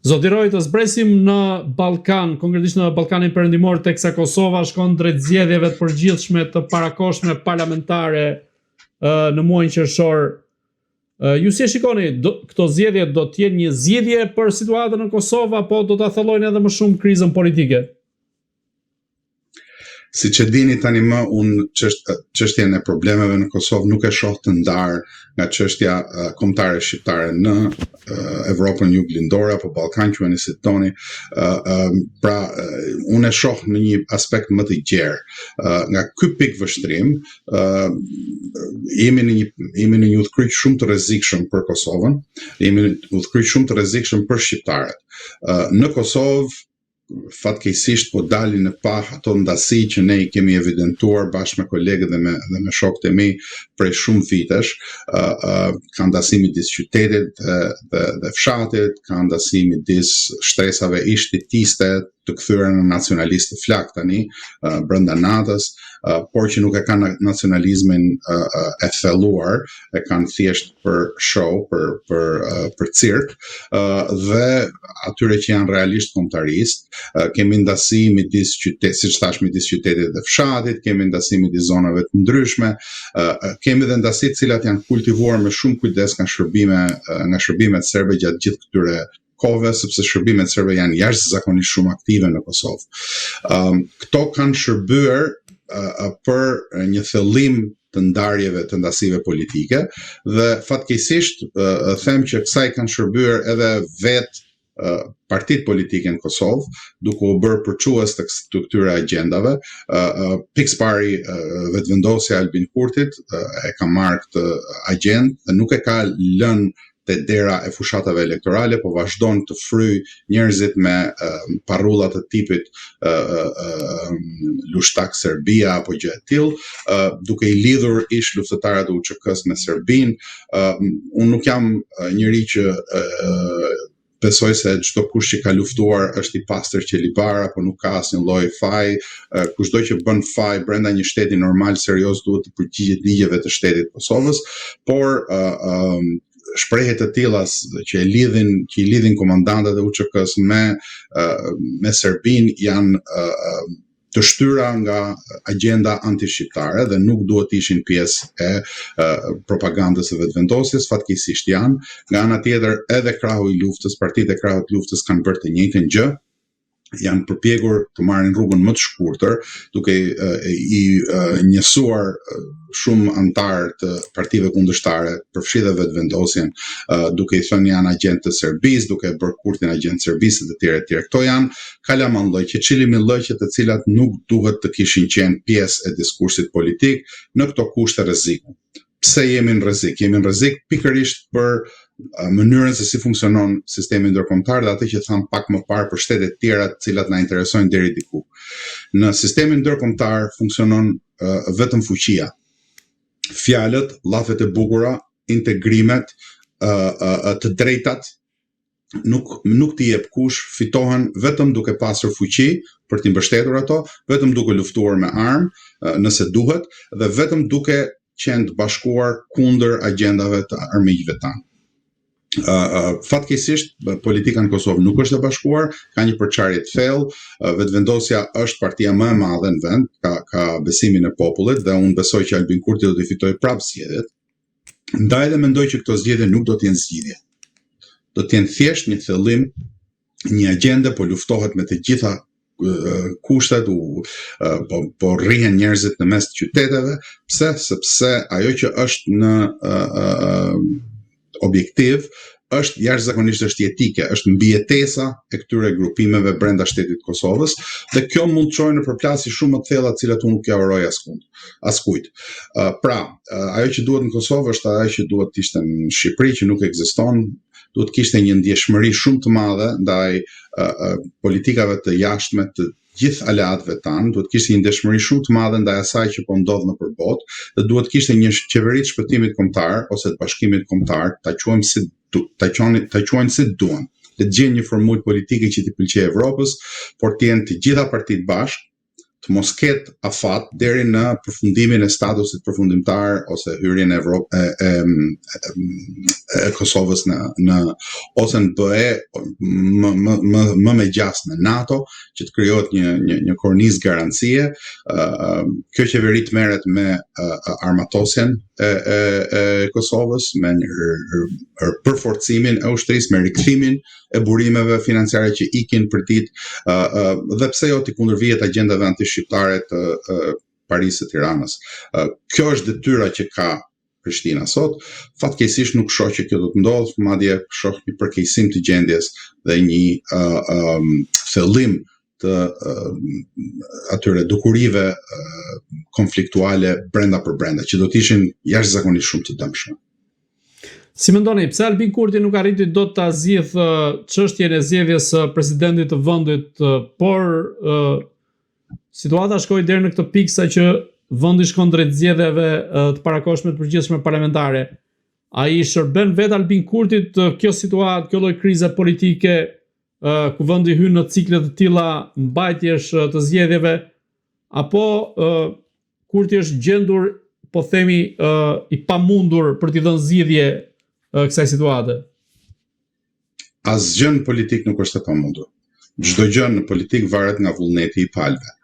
Zoti Roy, të zbresim në Ballkan, konkretisht në Ballkanin Perëndimor, teksa Kosova shkon drejt zgjedhjeve të përgjithshme të parakohshme parlamentare në muajin qershor. Ju si e shikoni, do, këto zgjedhje do të jenë një zgjidhje për situatën në Kosovë apo do ta thellojnë edhe më shumë krizën politike? Siç e dini tani më unë çështjen e problemeve në Kosovë nuk e shoh të ndarë nga çështja uh, kombëtare shqiptare në uh, Evropën juglindore apo Ballkan, quajeni si të doni. Uh, uh, pra uh, unë e shoh në një aspekt më të gjerë. Uh, nga ky pikëvështrim, uh, jemi në një jemi në një udhkryq shumë të rrezikshëm për Kosovën, jemi në një udhkryq shumë të rrezikshëm për shqiptarët. Uh, në Kosovë fatkeqësisht po dalin në pah ato ndasi që ne i kemi evidentuar bashkë me kolegët dhe me dhe me shokët e mi prej shumë vitesh. Ë uh, uh, ka ndasi midis qytetit dhe dhe, dhe fshatit, ka ndasi midis shtresave ish-titiste të kthyera në nacionalistë të flaktë tani uh, brenda natës, uh, por që nuk e kanë nacionalizmin uh, uh, e thelluar, e kanë thjesht për show, për për uh, për cirk, uh, dhe atyre që janë realisht kombëtaristë, uh, kemi ndasi midis qytet, siç thash, midis qytetit dhe fshatit, kemi ndasi midis zonave të ndryshme, uh, kemi dhe ndasi të cilat janë kultivuar me shumë kujdes nga shërbime uh, nga shërbimet serbe gjatë gjithë këtyre kohëve, sepse shërbimet serbe janë jashtëzakonisht shumë aktive në Kosovë. Um, këto kanë shërbyer uh, për një thellim të ndarjeve të ndasive politike dhe fatkeqësisht uh, them që kësaj kanë shërbyer edhe vetë uh, partitë politike në Kosovë, duke u bërë përçues të, të këtyre agjendave. Uh, uh, pikësëpari uh, Vetëvendosja e Albin Kurtit uh, e ka marrë këtë agjendë dhe nuk e ka lënë te dera e fushatave elektorale, po vazhdon të fryjë njerëzit me uh, parrulla të tipit uh, uh, Lushtak Serbia apo gjë e tillë, uh, duke i lidhur ish luftëtarët e UÇK-s me Serbinë. Uh, unë nuk jam njeri që uh, besoj se çdo kush që ka luftuar është i pastër qelibar apo nuk ka asnjë lloj faj, kushdo që bën faj brenda një shteti normal serioz duhet të përgjigjet ligjeve të shtetit të Kosovës, por uh, um, shprehje të tilla që e lidhin që i lidhin komandantët e UÇK-së me uh, me Serbinë janë uh, të shtyra nga agjenda antishqiptare dhe nuk duhet të ishin pjesë e uh, propagandës së vetëvendosjes, fatkeqësisht janë. Nga ana tjetër, edhe krahu i luftës, partitë e krahut të luftës kanë bërë të njëjtën gjë, janë përpjekur të marrin rrugën më të shkurtër, duke i njësuar shumë anëtarë të partive kundërshtare, përfshi dhe vetëvendosjen, duke i thënë janë agjentë të Serbisë, duke e bërë Kurtin agjent të Serbisë e të tjerë e të tjerë. Këto janë kalamanllëqe, çilimillëqe të cilat nuk duhet të kishin qenë pjesë e diskursit politik në këto kushte rreziku. Pse jemi në rrezik? Jemi në rrezik pikërisht për mënyrën se si funksionon sistemi ndërkombëtar dhe atë që thamë pak më parë për shtetet tjera të cilat na interesojnë deri diku. Në sistemin ndërkombëtar funksionon uh, vetëm fuqia. Fjalët, llafet e bukura, integrimet, uh, uh, të drejtat nuk nuk t'i jep kush, fitohen vetëm duke pasur fuqi për t'i mbështetur ato, vetëm duke luftuar me armë, nëse duhet, dhe vetëm duke qenë të bashkuar kundër agjendave të armiqve tanë. Uh, uh, fatkeqësisht politika në Kosovë nuk është e bashkuar, ka një përçarje të thellë, uh, Vetëvendosja është partia më e madhe në vend, ka ka besimin e popullit dhe unë besoj që Albin Kurti do t'i fitojë prapë zgjedhjet. Ndaj dhe mendoj që këto zgjedhje nuk do të jenë zgjidhje. Do të jenë thjesht një thellim, një agjende, po luftohet me të gjitha kushtet u po po rrihen njerëzit në mes të qyteteve, pse? Sepse ajo që është në uh, objektiv është jashtëzakonisht është jetike, është mbijetesa e këtyre grupimeve brenda shtetit të Kosovës dhe kjo mund të çojë në përplasje shumë më të thella të cilat unë nuk ia uroj askund, askujt. Uh, pra, uh, ajo që duhet në Kosovë është ajo që duhet të ishte në Shqipëri që nuk ekziston, duhet të kishte një ndjeshmëri shumë të madhe ndaj uh, uh, politikave të jashtme të gjithë aleatëve tanë, duhet të kishte një ndjeshmëri shumë të madhe ndaj asaj që po ndodh nëpër botë dhe duhet të kishte një qeveri të shpëtimit kombëtar ose të bashkimit kombëtar, ta quajmë si ta quajnë ta quajnë si duan. Le të gjejnë një formulë politike që t'i pëlqejë Evropës, por të jenë të gjitha partitë bashkë. Të mos ketë afat deri në përfundimin e statusit përfundimtar ose hyrjen e Evropë e, e, e Kosovës në në ose në BE më më më më me gjasë në NATO që të krijohet një një një kornizë garancie, ë kjo qeveri të merret me armatosjen e e e Kosovës, me një përforcimin e ushtrisë, me rikthimin e burimeve financiare që ikin për ditë, uh, uh, dhe pse jo t'i kundërvihet agjendave antishqiptare të uh, Parisit e Tiranës. Uh, kjo është detyra që ka Prishtina sot. Fatkeqësisht nuk shoh që kjo do të ndodhë, madje shoh një përkeqësim të gjendjes dhe një uh, um, thellim të uh, atyre dukurive uh, konfliktuale brenda për brenda, që do të ishin jashtëzakonisht shumë të dëmshme. Si mendoni, pse Albin Kurti nuk arriti dot ta zgjidhë çështjen e zgjedhjes së presidentit të vendit, por situata shkoi deri në këtë pikë sa që vendi shkon drejt zgjedhjeve të parakohshme të përgjithshme parlamentare. A i shërben vetë Albin Kurtit kjo situatë, kjo lloj krize politike, ku vendi hyn në cikle të tilla mbajtjesh të zgjedhjeve, apo Kurti është gjendur, po themi, i pamundur për t'i dhënë zgjidhje kësaj situate? Asgjë në politikë nuk është e pamundur. Çdo gjë në politikë varet nga vullneti i palëve.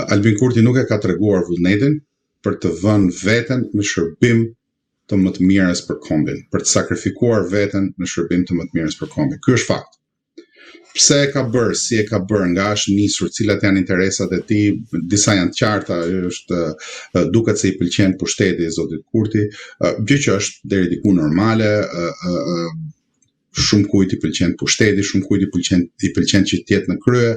Albin Kurti nuk e ka treguar vullnetin për të vënë veten në shërbim të më të mirës për kombin, për të sakrifikuar veten në shërbim të më të mirës për kombin. Ky është fakt. Pse e ka bërë, si e ka bërë, nga është nisur, cilat janë interesat e tij, disa janë të qarta, është duket se i pëlqen pushteti i zotit Kurti, gjë që është deri diku normale, shumë kujt i pëlqen pushteti, shumë kujt i pëlqen i pëlqen që të jetë në krye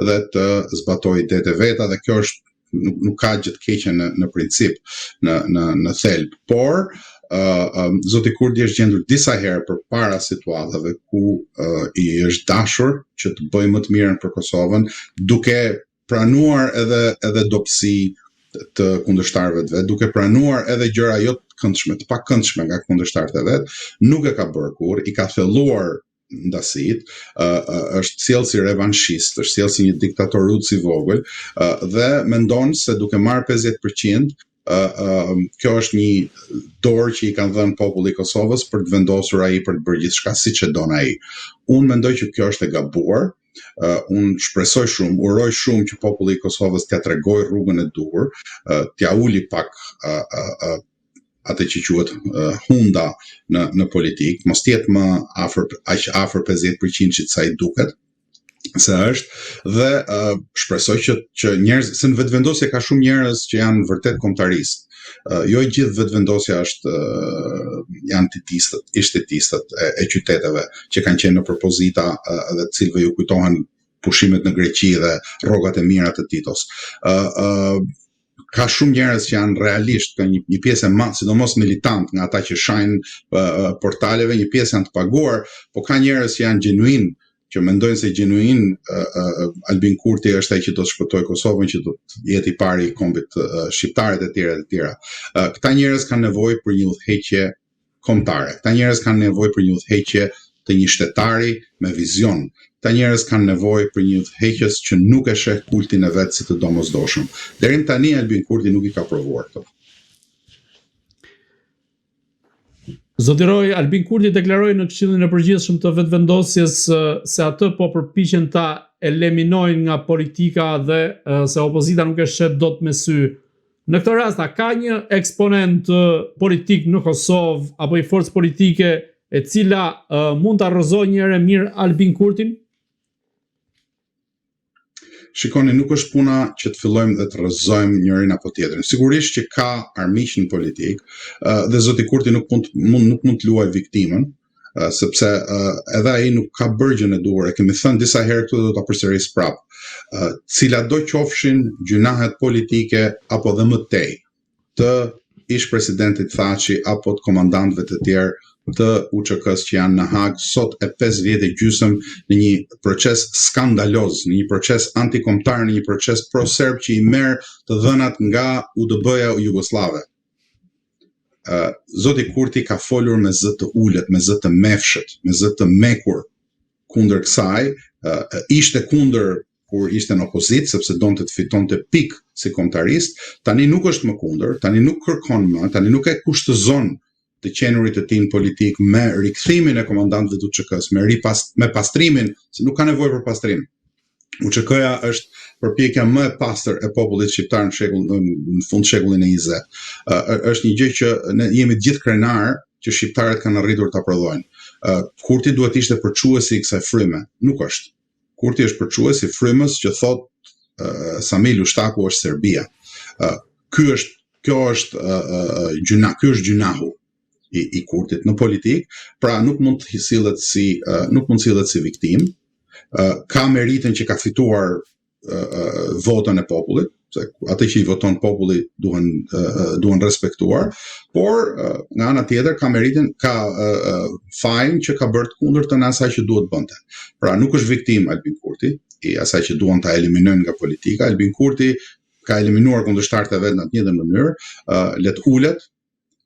dhe të zbatojë idetë e veta dhe kjo është nuk nuk ka gjë të keqe në në princip, në në në thelb, por uh, um, zoti Kurti është gjendur disa herë përpara situatave ku uh, i është dashur që të bëjë më të mirën për Kosovën, duke pranuar edhe edhe dobësi të kundërshtarëve të vet, duke pranuar edhe gjëra jo të këndshme, të pakëndshme nga kundërshtarët e vet, nuk e ka bërë kurrë, i ka thelluar ndasitë, uh, është sjellë si revanshist, është sjellë si një diktatoruc i vogël uh, dhe mendon se duke marrë 50% uh, uh, kjo është një dorë që i kanë dhënë populli i Kosovës për të vendosur ai për të bërë gjithçka siç e don ai. Unë mendoj që kjo është e gabuar. Uh, unë shpresoj shumë, uroj shumë që populli i Kosovës t'ia tregojë rrugën e duhur, uh, t'ia uli pak uh, uh, uh, atë që quhet uh, hunda në në politikë, mos të jetë më afër aq afër 50%-shit sa i duket se është dhe uh, shpresoj që që njerëz se në vetëvendosje ka shumë njerëz që janë vërtet kombëtaristë. Uh, jo e gjithë vetëvendosja është uh, janë titistët, ish titistët e, e qyteteve që kanë qenë nëpër pozita uh, dhe të cilëve ju kujtohen pushimet në Greqi dhe rrogat e mira të Titos. Ë uh, uh, ka shumë njerëz që janë realisht, ka një, një pjesë e madhe, sidomos militant nga ata që shajnë uh, portaleve, një pjesë janë të paguar, po ka njerëz që janë gjenuin, që mendojnë se gjenuin uh, uh, Albin Kurti është ai që do të shpëtojë Kosovën, që do të jetë i pari i kombit uh, shqiptar e të tjera e të tjera. Uh, këta njerëz kanë nevojë për një udhëheqje kombëtare. Këta njerëz kanë nevojë për një udhëheqje të një shtetari me vizion. Këta njerëz kanë nevojë për një udhëheqës që nuk e sheh kultin e vet si të domosdoshëm. Deri më tani Albin Kurti nuk i ka provuar këto. Zoti Roj, Albin Kurti deklaroi në Këshillin e Përgjithshëm të Vetëvendosjes se atë po përpiqen ta eliminojnë nga politika dhe se opozita nuk e sheh dot me sy. Në këtë rast, a ka një eksponent politik në Kosovë apo një forcë politike e cila uh, mund ta rrëzojë një herë e mirë Albin Kurtin? Shikoni, nuk është puna që të fillojmë dhe të rrëzojmë njërin apo tjetrin. Sigurisht që ka armiq në politikë, dhe zoti Kurti nuk mund mund nuk mund të luajë viktimën, sepse edhe ai nuk ka bërë gjënë e duhur. E kemi thënë disa herë këtu dhe do ta përsëris prapë. Cilatdo qofshin gjynahet politike apo dhe më tej të ish presidentit Thaçi apo të komandantëve të tjerë të UÇK-së që janë në Hagë sot e 5 vjet e gjysëm në një proces skandaloz, në një proces antikombëtar, në një proces pro-serb që i merr të dhënat nga UDB-ja jugosllave. Uh, Zoti Kurti ka folur me zë të ulët, me zë të mefshët, me zë të mekur kundër kësaj, uh, ishte kundër kur ishte në opozitë sepse donte të fitonte pikë si kombëtarist, tani nuk është më kundër, tani nuk kërkon më, tani nuk e kushtëzon të qenurit të tij në politikë me rikthimin e komandantëve të UÇK-së, me ripas, me pastrimin, se nuk ka nevojë për pastrim. UÇK-ja është përpjekja më e pastër e popullit shqiptar në shekull në, në fund shekullin e 20. Uh, është një gjë që ne jemi të gjithë krenar që shqiptarët kanë arritur ta prodhojnë. Uh, Kurti duhet të ishte përçuesi i kësaj fryme, nuk është. Kurti është përçuesi i frymës që thotë uh, Sami Lushtaku është Serbia. Uh, ky është kjo është uh, uh, gjyna, ky është gjynahu i, i Kurtit në politikë, pra nuk mund të sillet si uh, nuk mund të sillet si viktimë. Uh, ka meritën që ka fituar uh, votën e popullit, se atë që i voton populli duhen uh, duhen respektuar, por uh, nga ana tjetër ka meritën, ka uh, fajin që ka bërë të kundërtën e asaj që duhet bënte. Pra nuk është viktimë Albin Kurti, i asaj që duan ta eliminojnë nga politika. Albin Kurti ka eliminuar kundërshtarët e vet në të njëjtën mënyrë, uh, le të ulet,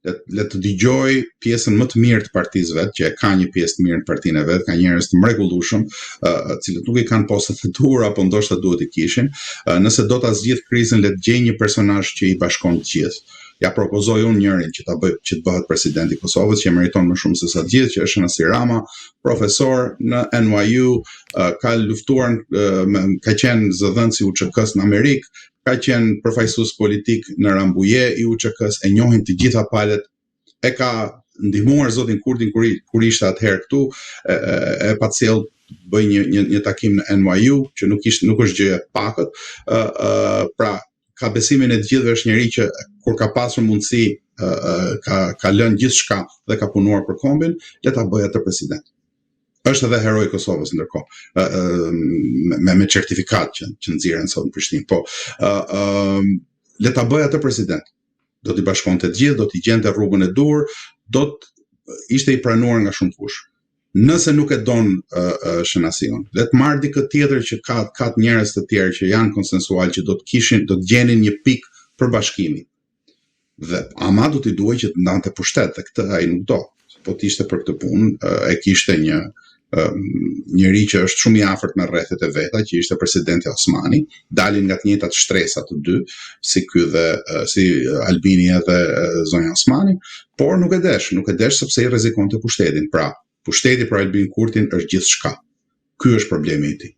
le, le të dëgjoj pjesën më të mirë të partisë vet, që e ka një pjesë të mirë në partinë e vet, ka njerëz të mrekullueshëm, uh, të cilët nuk i kanë postet e duhura, apo ndoshta duhet i kishin. Uh, nëse do ta zgjidh krizën, le të gjejë një personazh që i bashkon të gjithë. Ja propozoj unë njërin që ta bëj që të bëhet presidenti i Kosovës, që e meriton më shumë se sa të gjithë, që është Shanasi Rama, profesor në NYU, uh, ka luftuar uh, me, ka qenë zëdhënës i UÇK-s në Amerikë, ka qenë përfaqësues politik në Rambuje i UÇK-s, e njohin të gjitha palët, e ka ndihmuar zotin Kurtin kur, kur ishte atëherë këtu, e, e, e pat sjell bëj një një një takim në NYU, që nuk ishte nuk është gjë e pakët. Ë ë pra ka besimin e të gjithëve është njeri që kur ka pasur mundësi ë ka ka lënë gjithçka dhe ka punuar për kombin, le ta bëjë atë president. Është edhe heroi i Kosovës ndërkohë, ë me me certifikat që që nxirren sot në Prishtinë. Po, ë ë le ta bëjë atë president. Do t'i bashkonte të gjithë, do t'i gjente rrugën e duhur, do të ishte i pranuar nga shumë kush. Nëse nuk e don uh, uh, Shanasiun, le të marrë dikë tjetër që ka ka njerëz të tjerë që janë konsensual që do të kishin do të gjenin një pikë përbashkimi. Dhe ama do t'i duhej që të ndante pushtet dhe këtë ai nuk do. Po të ishte për këtë punë, e kishte një njeri që është shumë i afërt me rrethet e veta, që ishte presidenti Osmani, dalin nga të njëjtat shtresa të dy, si ky dhe si Albini edhe zonja Osmani, por nuk e desh, nuk e desh sepse i rrezikonte pushtetin. Pra, pushteti për Albin Kurtin është gjithçka. Ky është problemi i tij.